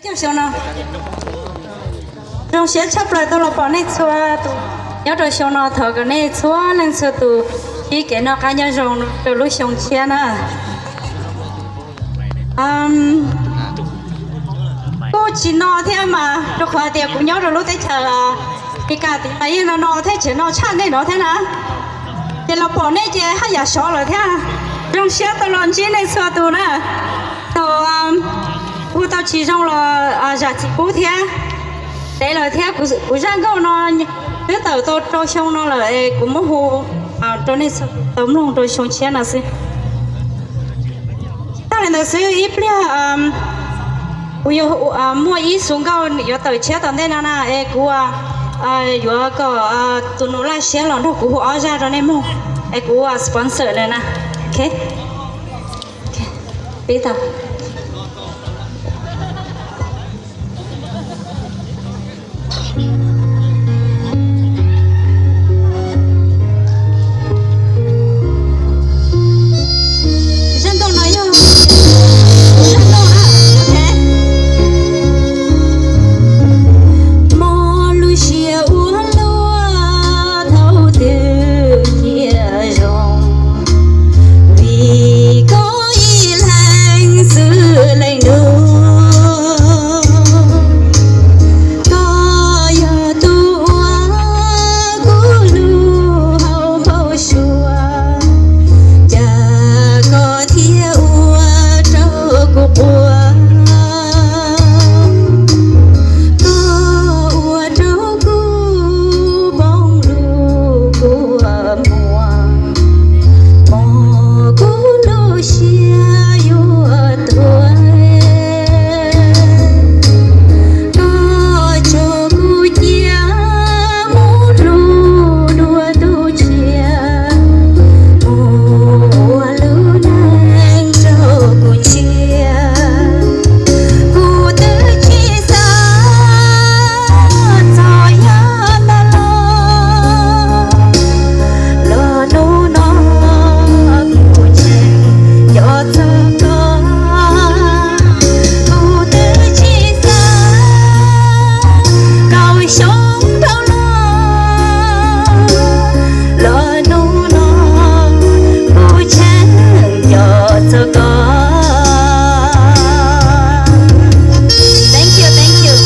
Xyoo no zoo siab tshaj plaws tuaj los pom nej txhua tus nyob rau xyoo no. Thov kom nej txhua leej txhua tus sib kev noj qab nyob zoo rau lub xyoo tshiab na. Kuj tsis no thiab mas, rau qhov tias kuv nyob rau lub teb chaws Amelikas tid mas yeej no no thiab, tseem no tshaj nej no thiab na. Ces los pom nej ces haj yam sov lawm thiab. Zoo siab tau los ntsib nej txhua tus na. Thaum kuv tau tsis zoo los zam txim pub thiab. Ntev lawm thiab, kuv zaj nkauj no twb tawm tau rau xyoo no lawm es kuv muab hu rau nej tau mloog rau xyoo tshiab no xwb. Tsis tas li ntawd xwb, ib pliag kuv yuav muaj ib xu nkauj yuav tawm tshiab tom ntej no na es kuv yuav kom tus nus laj siab los nrog kuv hu ob zaj rau nej mloog es kuv ua sponsor na na. Ok, pib tau. Zaj nkauj no yog zaj nkauj na. Mob lub siab ua luaj thaum twg cia zoo, vim koj ib leeg xwb leej nus. Koj yog tus uas kuv hlub hauv npau suav, cas koj thiaj ua rau kuv quaj. Koj ua rau kuv npoo lub kua muag, mob kuv lub siab yuav tuag. Koj tso kuv cia mus rau dua tus tshiab, mus ua lub neej rau kuv ntsia. Kuv twb tsis xav txog yam ntau los, los hnub no kuv tseem nco txog koj. Kuv twb tsis xav kaum xyoo dhau los, los hnub no kuv tseem nco txog koj. Thank you, thank you.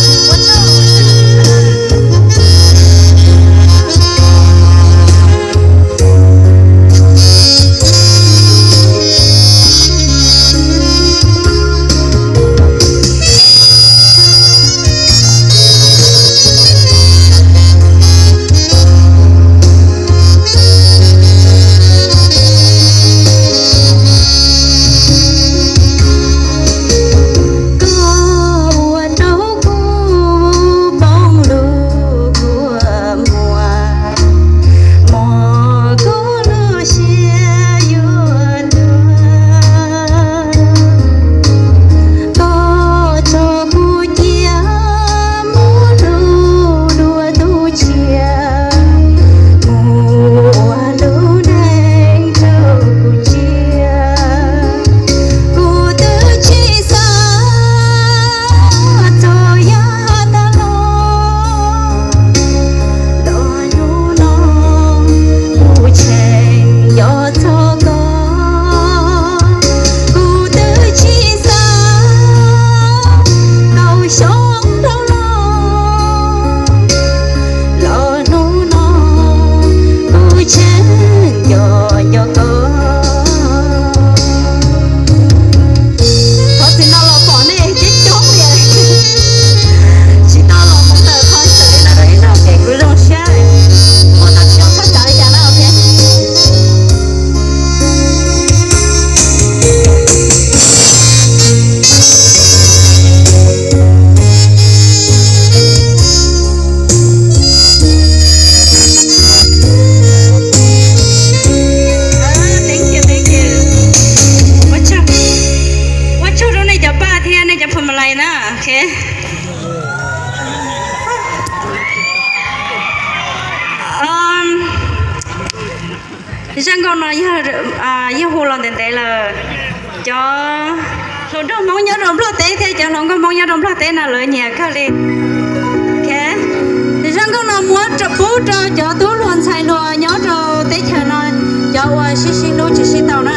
Koj ua rau kuv npoo lub kua muag, mob kuv lub siab yuav tuag. Koj tso kuv cia mus rau dua tus tshiab, mus ua lub neej rau kuv ntsia. Kuv twb tsis xav txog yam ntau los, los hnub no kuv tseem nco txog koj. Kuv twb tsis xav kaum xyoo dhau los, los hnub no kuv tseem nco nco koj. Thov txim no los pom nej coob coob li, tsis tau los mus tawm concert li no rau ib zaug ces kuv zoo siab. Ua tau tsis txhob xav li cas na, ok. Thank you, thank you. Ua tsaug, ua tsaug rau nej cov paj thiab nej cov pha ma lais na, ok. Zaj nkauj no yog, yog hu los ntev ntev lawm. Cov Hluas nraug Hmoob nyob rau Nplog teb thiab cov hluas nkauj Hmoob nyob rau Nplog teb no lawv nyiam kawg li. Zaj nkauj no muab pub rau cov tub hluas ntxhais hluas nyob rau teb chaws no, cov uas sib sib hlub tsis sib tau na.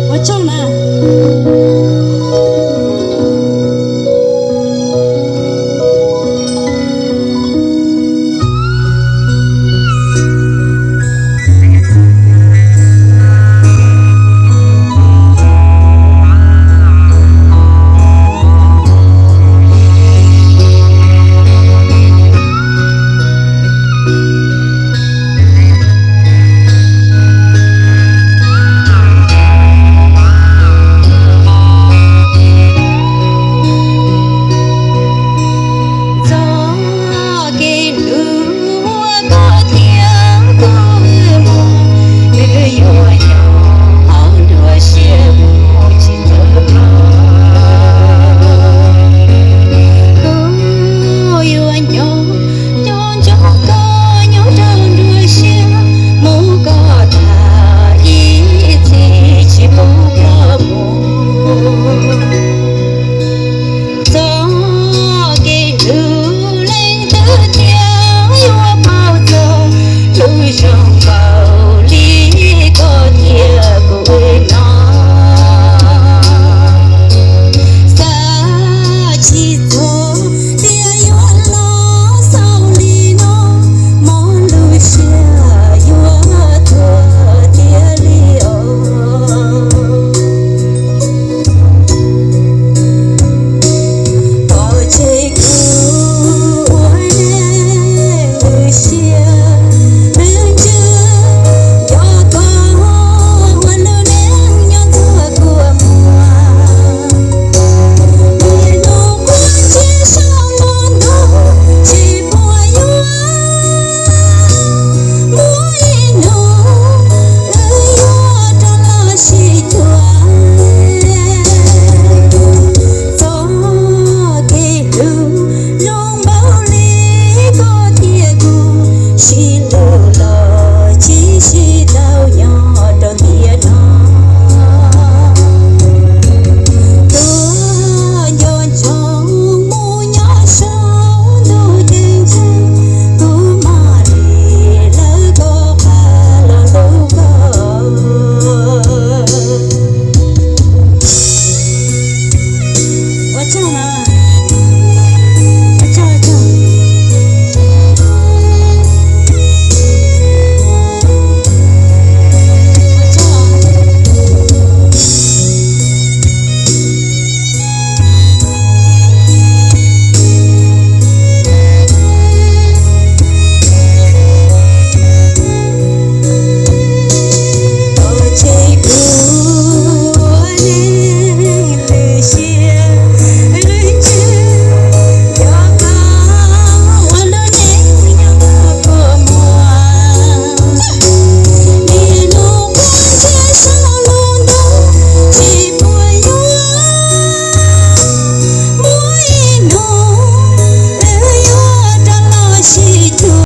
Ua tsaug na. Txoj kev hlub uas koj thiab kuv mus, wb yuav nyob hauv nruab siab mus tsis txog los. Kuv yuav nyob nco ntsoov koj nyob rau nruab siab, mus koj tag ib txhis tsis pub koj mus. Txoj kev hlub leej twg thiaj yuav paub txog lub zoo npaum li koj thiab kuv no. Xav tsis txog tias yuav los xaus li no, mob lub siab yuav tuag tiag li os. Thov tseg kuv ua neeg lwm siab, lwm ntsws, nco koj ua lub neej nyob txhua kua muag. Ib hnub quaj ntsia saum lub ntuj tsis puas yuav, muaj ib hnub wb yuav rov los sib cuag. Txoj kev hlub zoo npaum li koj thiab kuv, sib